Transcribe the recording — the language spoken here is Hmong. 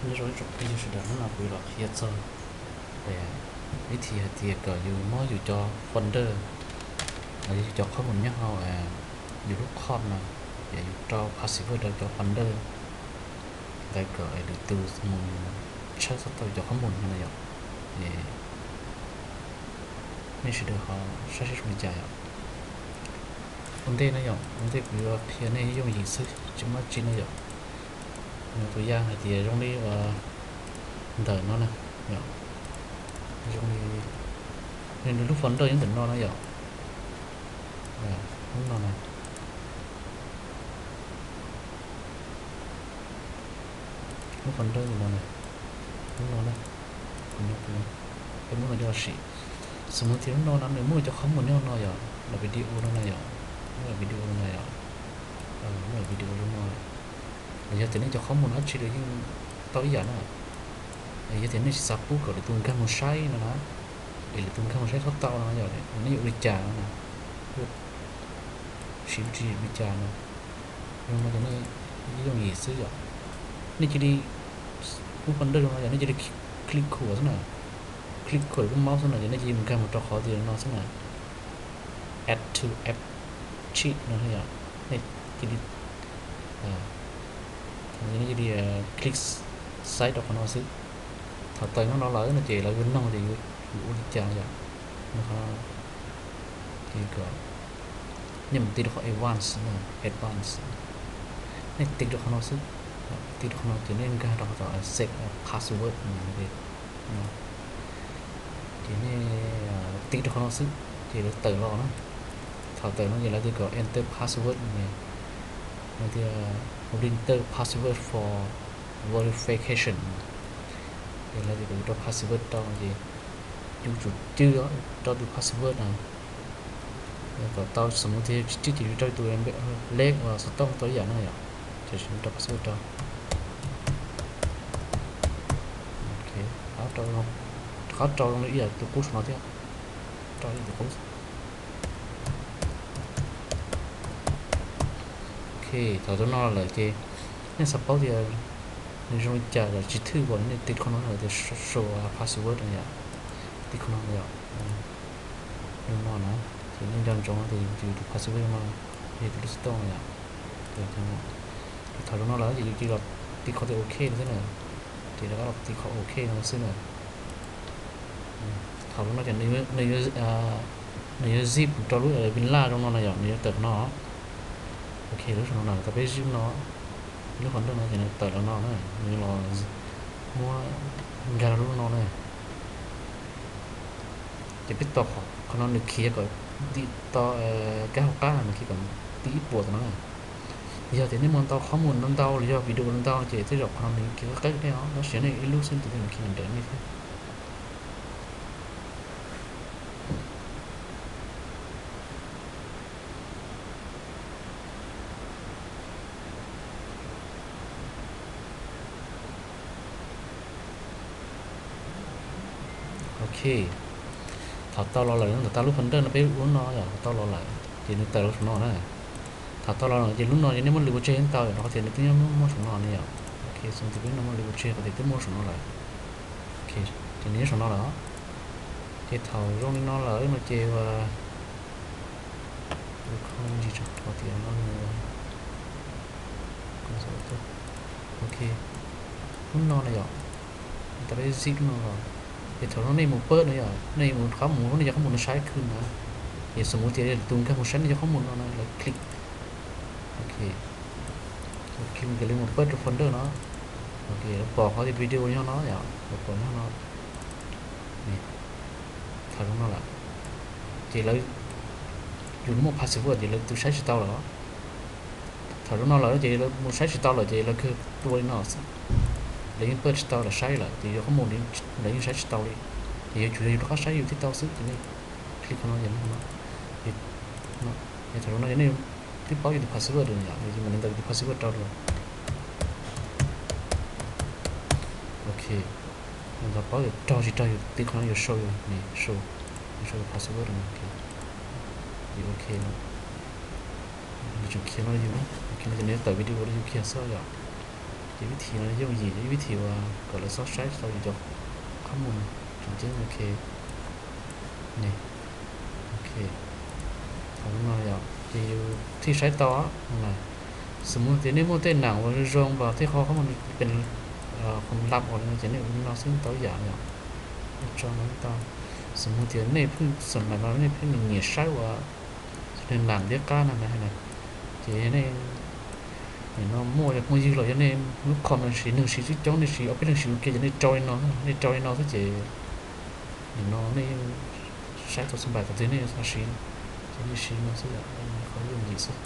Nyob zoo ib tsoom phooj ywg sawv daws, hnub no kuv yuav los qhia txog vib thi hais tias kom yus muab yus cov folder los yog yus cov qhob mus nyob hauv yus lub com no, ces yus rau password rau cov folder ntawd kom lwm tus mus tshawb txhob tau yus cov qhob mus no na yom. Es nej sawv daws ho saib seb zoo li cas yom. Ua ntej na yom, ua ntej kuv yuav qhia nej yooj yim xwb tsis muaj dab tsi na yom. Tus yam hais tias zoo li ua ntawm no na yom, zoo li nws lub folder nyob ntawm no na yom. Lub no na, lub folder no na, lub no na, kuv nyob, peb muab no coj los sim. Xws li tias lub no na nws muaj cov qhob mus nyob no yom, los video no na yom, muaj video no yom, muaj video no. Los yog tias nej cov qhob mus dab tsi los yeej tau ib yam na. Yog tias nej tsis xav pub kom lwm tus nkag mus saib no na, es lwm tus nkag mus saib txhob tau no yom, nej yuav ua li cas no na, siv tsis li cas no. Zoo no ces nej yooj yim xwb yom. Nej cia li, lub folder zoo no yom, nej cia li click khuam xwb na, click khuam lub mouse xwb na, ces nej cia li mus nkag mus rau qhov tias no xwb na, add to app sheet no yom. Nej cia li, nej cia li click saib rau qhov no xwb. Thaum tawm no los lawm no ces lawv yuav nug tias yus ua li cas yom. Ces kom nej mus tiv rau qhov advanced na, advanced, nej tiv rau qhov no xwb. Tiv rau qhov no ces nej nkag rau qhov tod set password no. Ces nej tiv rau qhov no xwb ces lawv tawm los na. Thaum tawm no ces lawv tias kom enter password no, lawv tias enter password for verification. Ces lawv tias kom yus rau password rau ces yus tsum cw rau tus password na. Kom tau, xws li tias yus tsis cw ces yus rau tus lej uas xov tooj tau ib yam na yom. Ces yus rau password rau. Qhov rau zoo li ib yam tus qub saum no thiab, rau ib yam tus qub. Ok, thaum rau no lawm ces nej xav paub tias nws zoo li cas los tsis thwj uas nej tiv qhov no lawm tias show password no yom. Tiv qhov no yom, no na, ces nej nco ntsoov tias yus tus password no yog tus lej xov tooj yom. Ces thaum rau no lawm ces yus cia li los tiv qhov tias ok no xwb na. Ces rov qab los tiv qhov ok no xwb na. Thaum rau no ces nws yuav zip rau lub vin laj rau no na yom, nws yuav tawm no. Ok, lub saum no na, tau peb zip no, lub folder no ces nws tawm los no na, nws los muab nkag rau lub no na. Ces peb tos qhov no nws khiav kom ntim tau kab hauv qab, nws khiav kom ntim ib puas tom no na. Yog tias nej muaj ntau qhov mus ntau ntau los yog video ntau ntau ces tej zaum qhov no nws khiav qab qab nej os, tab sis nej ib lub xwb ces nws khiav nrawm nej thiab. Ok, thaum tau los lawm, thaum tau lub folder no peb ua no yom, thaum tau los lawm ces nws tawm los saum no na. Thaum tau los lawm ces lub no ces nej muab lwv pov tseg ntau yom, rau qhov tias nws twb nyob muaj saum no ne yom. Ok, xws li tias peb no muab lwv pov tseg qhov tias twb muaj saum no lawm. Ok, ces nws nyob saum no lawm. Ces thaum zoo li no lawm no ces ua, ua khoj ntsis tso qhov tias no nws, ok, lub no na yom, tau peb zip lub no los. Ces thaum no nej mus pab no yom, nej mus qab mus rau nej cov qhob mus no saib khw na. Ces xws li tias tus nkag mus saib nej cov qhob mus no na, lawv click, ok, click ces lawv mus pab rau folder no. Ok, lawv pom qhov tias video nyob no yom, lawv pom nyob no. Thaum zoo no lawm ces lawv, yus muaj password ces lawv twb saib tsis tau lawm. Thaum zoo no lawm ces lawv mus saib tsis tau lawm ces lawv kawg tua li no xwb. Lawv yeej pab tsis tau lawv saib lawm ces yus qhob mus lawv yeej saib tsis tau li. Ces yuav tsum yog yus rov qab saib yus thiaj tau xwb ces nej click qhov no ces no, ces thaum zoo no ces nej twb paub yus tus password lawm yom, yus mam li ntaus yus tus password rau dua. Ok, yus tau paub tias raug tsis raug, yus tiv qhov no yuav show, show, show yus password no. Yus ok no, nws tseem khiav no yus, ok no ces nws tawm video rau yus kiag xwb yom. Ces vib thim no yooj yim, ib vib thim uas kom lawv xob saib tau yus cov qhob mus tseem ceeb. Ok, ne, ok, no yom, ces yus thiaj saib tau na. Xws mus tias nej muaj tej nam uas zoo zoo los tej qhov qhob mus pes qhov lab uas no ces nej ua li no xwb tau yam yom. Nej tso no tau. Xws mus tias nej pheej xam nam no nej pheej nyiam saib uas nam nam thiab qab na na, ces nej nim no muaj phooj ywg los yog nej lub com no siv neeg siv coob coob, nej siv ob peb leeg siv ua ke ces nej rau li no, nej rau li no xwb ces nim no nej yeej saib tau xab npais thaum twg nej xav siv ces nej siv no xwb yom, qhov yooj yim xwb.